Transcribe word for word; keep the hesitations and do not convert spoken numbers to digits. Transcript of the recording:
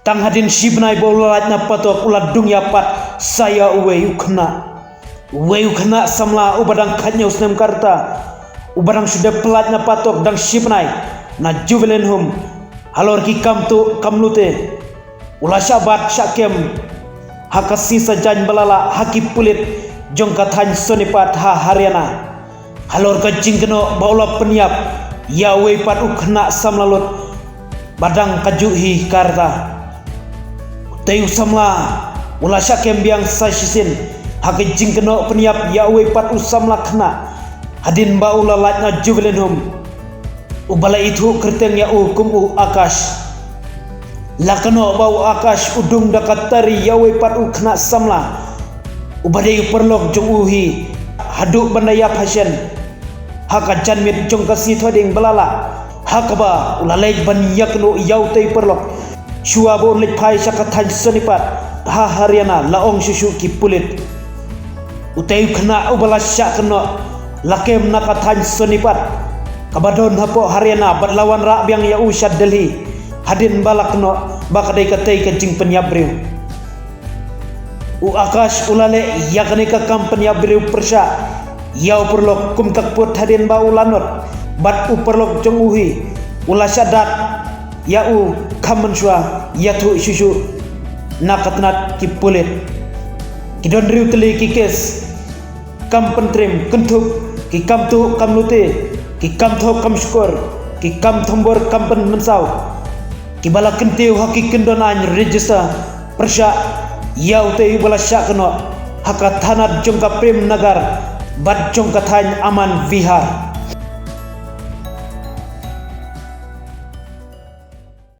Tang hadien shi bnai ba u la lait na patok, u la dung ïa pat sa ïa uwei u khynnah. Uwei u khynnah samla uba dang khathynñiew snem ka rta, uba dang shu dep pyllait na patok dang shi bnai na Jubilee Home. Halor ki kam tuh kam lute, u la shah bat shah kem ha ka sngi Saitjaiñ ba la lah ha ki pulit jong ka thaiñ Sonipat ha Haryana. Halor ka jingkynnoh ba u la pynïap ïa uwei pat u khynnah samla lut ba dang kajuh hi ka rta, utei u samla u la shah kem biang sa shisien ha ka jingkynnoh pynïap ïa uwei pat u samla khynnah. Hadien ba u la lait na Jubilee Home, uba la ithuh kyrteng ïa u kum u Akash. La kynnoh ba u Akash u dung da ka tari ïa uwei pat u khynnah samla uba dei u paralok jong u hi, haduh ban da ïap hashen ha ka janmiet jong ka sngi Thohdieng ba la lah, ha kaba u la leit ban ïakynduh ïa utei u paralok shuwa ba un leit phai sha ka thaiñ Sonipat ha Haryana, la ong shuh shuh ki pulit. Utei u khynnah uba la shah kynnoh la kem na ka thaiñ Sonipat, kaba don hapoh Haryana, bad la wanrah biang ïa u sha Delhi hadien ba la kynnoh ba ka dei katei ka jingpynïap briew. U Akash u la leh ïa kane ka kam pynïap briew pyrshah ïa u paralok kum ka kput hadien ba u la nud bad u paralok jong u hi. U la shah dat ïa u kham mynshuwa ïathuh shuh shuh na ka tnat ki pulit. Ki don hynriew tylli ki kes: kam pyntriem kynthup, ki kam tuh kam lute, ki kam thoh kam shukor, ki kam thombor kam pynmynsaw, kiba la kyntiew ha ki kyndon aiñ register pyrshah ïa utei uba la shah kynnoh ha ka thanat jong ka Prem Nagar bad jong ka thaiñ Anand Vihar.